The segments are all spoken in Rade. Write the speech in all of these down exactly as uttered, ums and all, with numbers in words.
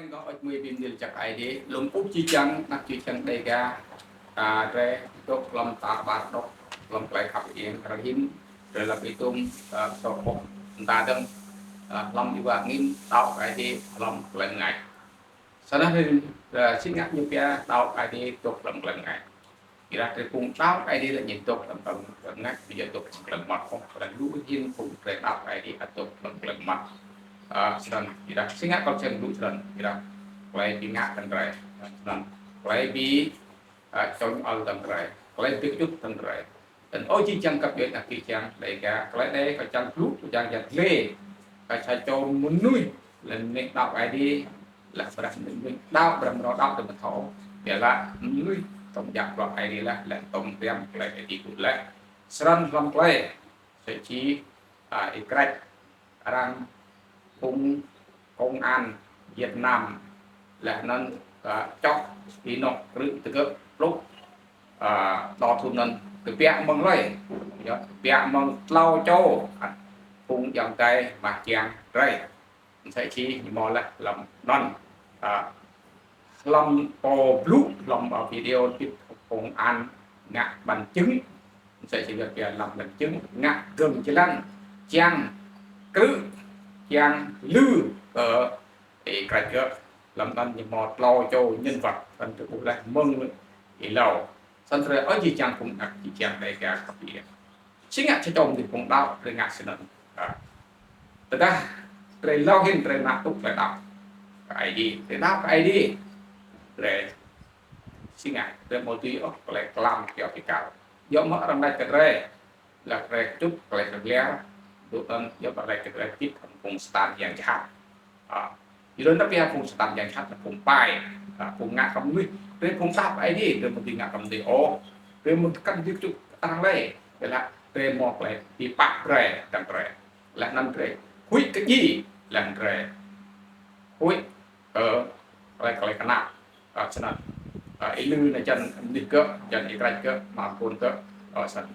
Nŏ ôč mui bi mnil jăk Aê Diê, lŏ ƀuh jih jang, anak jih jang Dêga, a, drei dôk hlăm tar ƀar dôk hlăm klei khăp iêng, arăng hĭn, drei lăm êtŭm, a, sôk ƀuh, mta dơ̆ng, a, hlăm êwa angĭn, đăo Aê Diê, hlăm klei mngač. Snăn hĭn, a, si ngă ñu pia đăo Aê Diê dôk hlăm klei mngač. Ƀiădah drei phung đăo Aê Diê lĕ ñu dôk hlăm klei mngač, ñu dôk hlăm klei mmăt, ƀiădah lu hĭn phung drei đăo Aê Diê ăt dôk hlăm klei mmăt. A, snăn, ƀiădah si ngă kâo čiăng blŭ snăn, ƀiădah klei bi ngă hdơ̆ng drei. Snăn, klei bi, a, čŏng ăl hdơ̆ng drei. Klei bi kčŭt hdơ̆ng drei. Anăn ơ jih jang găp djuê anak jih jang, Dêga, klei anei kâo čiăng blŭ, kâo čiăng yăl dliê. Kơ sa čô mnuih, leh anăn đăo Aê Diê, leh brah mnuih đăo, brah mrâo đăo ti mthâo. Ƀiădah mnuih tŏng jăk bruă Aê Diê leh, leh tŏng hriăm klei Aê Diê blŭ leh. Snăn hlăm klei, sa čô, a, Y-Krač, arăng phung công an Việt Nam, leh anăn, a, čŏk ênoh krư̆ digơ̆ pluh, a, dua thŭn anăn kbiă mơ̆ng hlei. Yơh, kbiă mơ̆ng tlâo čô, a, phung ayŏng adei mah jiăng drei. Msĕ si ñu mâo leh hlăm anăn, a, hlăm pô blŭ, hlăm, a, video bit công an ngă bằng chứng. Msĕ si wăt pia hlăm bằng chứng, ngă gơ̆ng jơlan, čiăng krư̆, čiăng lư, kơ Y-Krač gơ̆, hlăm anăn ñu mâo tlâo čô nhân vật, anăn drei ƀuh leh mơ̆ng êlâo. Snăn drei ơ jih jang phung anak jih jang Dêga găp djuê. Si ngă sa čô mnuih phung đăo drei ngă snăn. A. Tơdah drei lŏ hĭn drei mă tŭ klei đăo kơ Aê Diê, drei đăo kơ Aê Diê. Drei si ngă, drei amâo dưi ôh klei klam kyâo bi kal. Djŏ mơh arăng lač kơ drei, leh drei kčŭt klei kglia, dôk anăn djŏ arăng lač kơ drei hdĭp hlăm phung Satan yang jhat. A. Êlâo anăn pia phung Satan yang jhat, phung ƀai, a, phung ngă kơ mnuih, drei phung đăo Aê Diê, drei amâo dưi ngă kơ mnuih ôh, drei amâo kăn dưi kčŭt arăng lei, ƀiădah drei mâo klei bi pap drei, hdơ̆ng drei. Leh anăn drei huĭ kơ djiê, leh anăn drei huĭ, ơ, klei, klei knap, a, snăn. A, Y-Lư anăn jăn mnuih gơ̆, jăn Y-Krač gơ̆, mă phŭn gơ̆, a, snăn.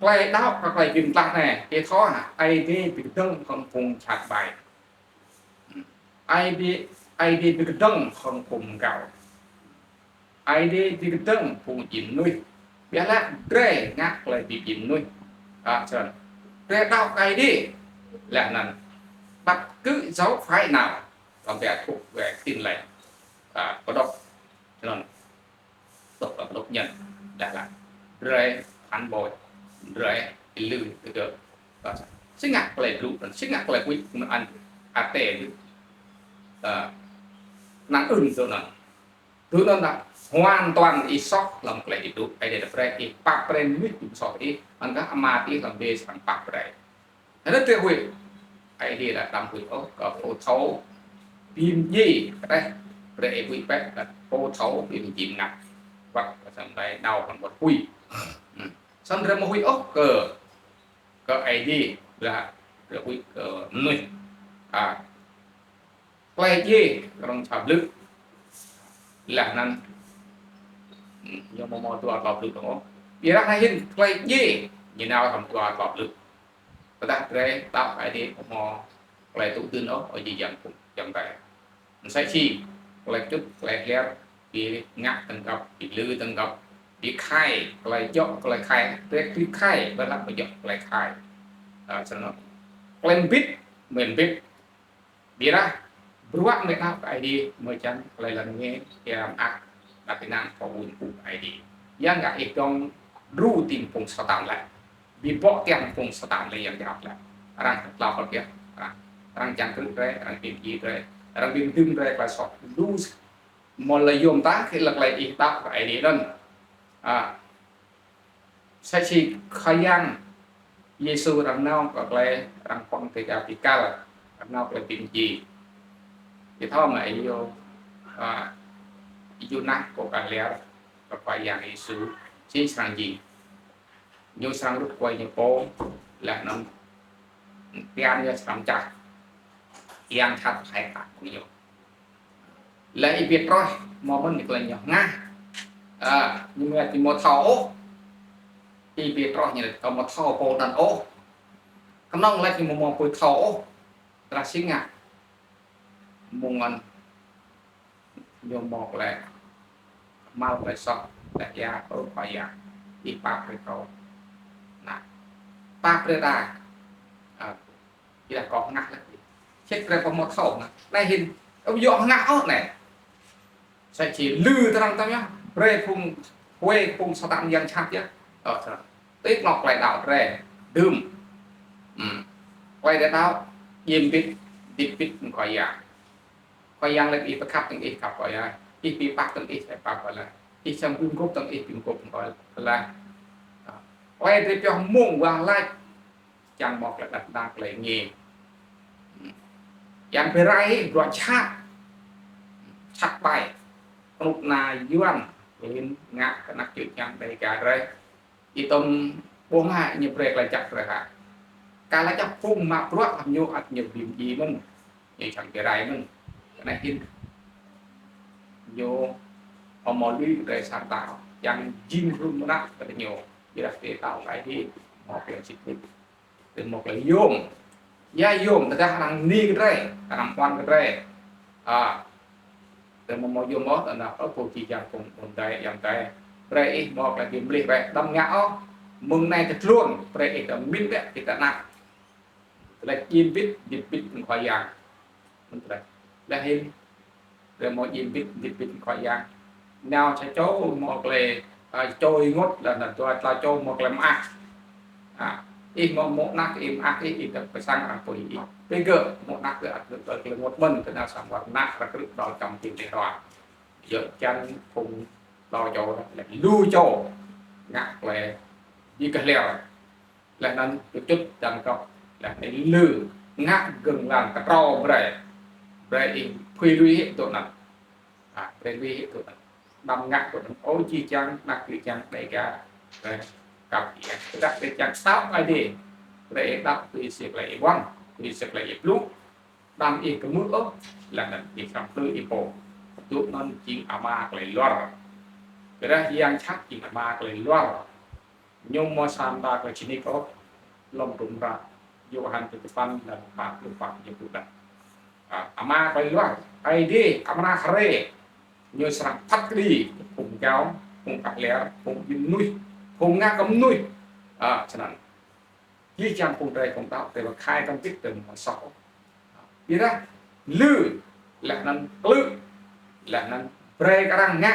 Klei đăo kơ klei bi mtlaih anei, ih thâo hă, Aê Diê bi kdơ̆ng hŏng phung jhat ƀai. Aê Diê, Aê Diê bi kdơ̆ng hŏng phung mgao. Aê Diê bi kdơ̆ng phung djiê mnuih. Ƀiădah drei ngă klei bi djiê mnuih. A, snăn. Drei đăo kơ Aê Diê. Leh anăn bất cứ giáo phái nào, hlăm pia thuộc về Tin Lành, a, Cơ Đốc. Snăn. Dôk hlăm lục nhân, dah lač drei phản bội, drei Y-Lư digơ̆. Si ngă klei blŭ, si ngă klei huĭ, anăn atê, a, năng ưng dŏ anăn. Dŏ anăn dah hoàn toàn ih soh hlăm klei ih blŭ, Aê Diê dah brei ih pap brei mnuih ƀuh soh ih, anăn kah ama ih hlăm bê srăng pap brei. Anăn drei huĭ. Aê Diê dah đăm huĭ ôh, kơ pô thâo bi mdjiê, kđeh, brei ih huĭ bĕ, kơ pô thâo bi mdjiê mngăt. Wăt kơ srăng đei nao hlăm wăt huĭ. Hmm. Snăn drei amâo huĭ ôh kơ, kơ Aê Diê, dah drei huĭ kơ mnuih. A. Klei djiê, arăng čhap blư̆. Leh anăn, hmm, ñu amâo mâo dua tlâo blư̆ dơ̆ng ôh. Ƀiădah anei hĭn klei djiê, ñu nao hlăm dua tlâo blư̆. Tơdah drei đăo Aê Diê amâo mâo klei tŭ dưn ôh, ơ jih jang phung ayŏng adei. Msĕ si klei kčŭt, klei kglia, bi ngă hdơ̆ng găp, bi lư hdơ̆ng găp, bi khai, klei djŏ, klei khai, drei bi khai, ƀiădah amâo djŏ klei khai. A, snăn. Klei mbĭt, mĭn mbĭt. Ƀiădah, bruă mơ̆ng đăo kơ Aê Diê, mơ̆ng čiăng klei lăn ngê, čiăng ak, dah bi năng kơ ƀuôn pŭ Aê Diê. Yang gah ih dŏng đru tĭng phung Satan leh. Bi bŏ tiăng phung Satan leh yang jhat leh. Arăng tlao kơ kiă, arăng, arăng čiăng krư̆ drei, arăng bi mdjiê drei, arăng bi mdưm drei, klei soh lu. Mâo leh yuôm ta, khi leh klei ih đăo kơ Aê Diê anăn. A. Msĕ si Khua Yang Yêsu arăng nao kơ klei arăng pŏng ti ka bi kal, arăng nao klei bi mdjiê. Ih thâo mơ̆ Yô-, a, Yôna kơ ka lĕ kơ Khua Yang Yêsu, si srăng jing. Ñu srăng rŭt kuai ñu pô, leh anăn tian ñu srăng čah. Yang jhat hai kă ñu. Leh Y-Pêtrôs mâo mơ̆n klei ñu hngah. A, ñu mơ̆ ti mâo thâo ôh. Y-Pêtrôs ñu leh kơ mâo thâo pô anăn ôh. Knŏng leh ñu mâo mâo pô thâo ôh. Tơdah si ngă. Mơ̆ng anăn Ñu mâo klei, mâo klei soh, leh ya, ơ Khua Yang, ih pap brei kâo. Nah, pap brei đa. A, ih leh kâo hngah leh. Čih brei pô mâo thâo, nah. Anei hĭn, ơ, yua hngah ôh anei. Sa čô lư tơrang tăm yơh, brei phung, huê phung Satan yang jhat yơh. Ơ, tơrang. Tĭt nŏk klei đăo drei, dŭm. Hmm. Klei drei đăo, jim bĭt, dĭt bĭt Khua Yang. Khua Yang leh ih pơkhăp tơ̆ng ih khăp Khua Yang. Ih bi pap tơ̆ng ih pap Khua Yang. Ih srăng bi mguôp tơ̆ng ih bi mguôp Khua Yang. Klei drei pioh mông wah lač, čiăng mâo klei đăp đa klei ngê. Yang bi rai bruă jhat. Jhat ƀai. Knŭk kna Yuăn, leh ngă kơ anak čư̆ čhiăng Dega drei. Ih tŭm ƀuh ngă ñu brei klei jăk brei hă. Ka lač jăk phung mă bruă hlăm ñu ăt ñu bi mdjiê mơ̆n. Ñu čiăng bi rai mơ̆n. Kơ anei hĭn. Ñu amâo lui drei sa đăo. Yang jing hlŭn mnă kơ ñu. Ƀiădah drei đăo kơ Aê Diê. Mâo klei sĭt nik. Drei mâo klei yuôm. Ya yuôm, tơdah arăng ni kơ drei, arăng ƀuăn kơ drei. A, drei amâo mâo yuôm ôh, tơdah ơ pô jih jang phung ƀuôn adei, ayŏng adei. Brei ih mâo klei bi mlih brei, đăm ngă ôh. Mơ̆ng anei kơ tluôn, brei ih đăm mĭn bĕ, ih đăm ngă. Tơlơi jim bĭt, jim bĭt Khua Yang. Mơ̆ng tơlơi. Leh hĭn, drei mâo jim bĭt, jim bĭt Khua Yang. Nao sa čô mâo klei, a, čô ênguôt leh anăn dua tlâo čô mâo klei mơak. A, ih mâo mơ̆ng anak ih mơak ih, ih dôk pơ sang arăng pui ih. Bi gơ̆ mơ̆ng anak gơ̆ ăt gơ̆ klei ênguôt mơ̆n, tơdah sang war anak ră krư̆ dôk čăm ti leh rua. Yơh čăn phung tlâo čô leh lu čô ngă klei bi kơ leh. Leh anăn kčŭt dăng kŏ, leh anăn lư, ngă gơ̆ng lăn ktrâo brei. Brei ih phưi lui hĕ tŭ anăn. A, brei lui hĕ tŭ anăn. Đăm ngă tŭ anăn, ơ jih jang, anak jih jang, Dega, brei kăp ih. Tơdah drei čiăng đăo Aê Diê, brei ih đăo tui si klei ih ƀuăn, tui si klei ih blŭ. Đăm ih kmư̆ ôh, leh anăn ih srăng tui ih pô. Tŭ anăn jing ama klei luar. Tơdah yang jhat jing ama klei luar. Ñu amâo sa mta klei činik ôh, hlăm hdruôm hră Yôhan kdruôm dua êlan pă pluh pă ñu blŭ leh. A, ama klei luar, Aê Diê, amra hriê, ñu srăng phat kđi, phung gao, phung kah lĕ, phung bi mnuih, phung ngă kơ mnuih. A, snăn. Jih jang phung drei phung đăo, drei wăt khai tâm bĭt drei amâo soh ôh. Ƀiădah, lư, leh anăn klư̆, leh anăn brei kơ arăng ngă,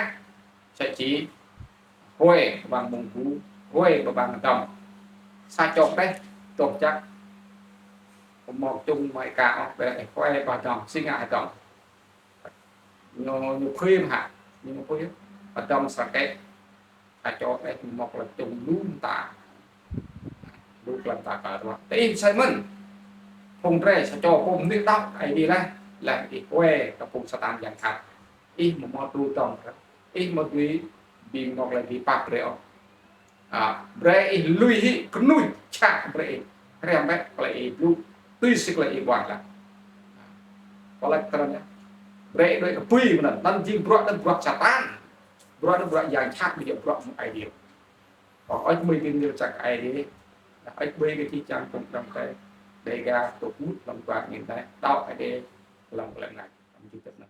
sa čô huê ƀăng mông gu, huê ƀăng dăm. Sa čô deh, tŏ čăk, mâo čŭng mâo êka ôh, brei huê ƀăng dăm, si ngă dăm. Ñu, ñu phưi mă hă, ñu phưi, ƀăng dăm sa kĕ, sa čô deh mâo klei čŭng lu mta. Lu klei mta kơ ruah. Ti ih msĕ mơ̆n. Phung drei sa čô pô mnuih đăo Aê Diê leh, leh ih huê kơ phung Satan yang jhat. Ih amâo mâo tŭ dăm, ih amâo dưi bi mâo klei bi pap brei ôh. A, brei ih lui hĕ knuih čhă brei ih. Hriăm bĕ klei ih blŭ, tui si klei ih ƀuăn leh. Pô lač tơrang yơh. Brei ih đuĕ kbưi mnăn, anăn jing bruă anăn bruă Satan. Bruă anăn bruă yang jhat, ƀiădah bruă mơ̆ng Aê Diê. Ơ, ăt mơi bi mni lač jăk Aê Diê. Ăt mơi kơ jih jang phung đăm tê. Dega tŭ mŭt hlăm bruă anei dih. Đăo Aê Diê hlăm klei ngă. Ăm jih jang anăn.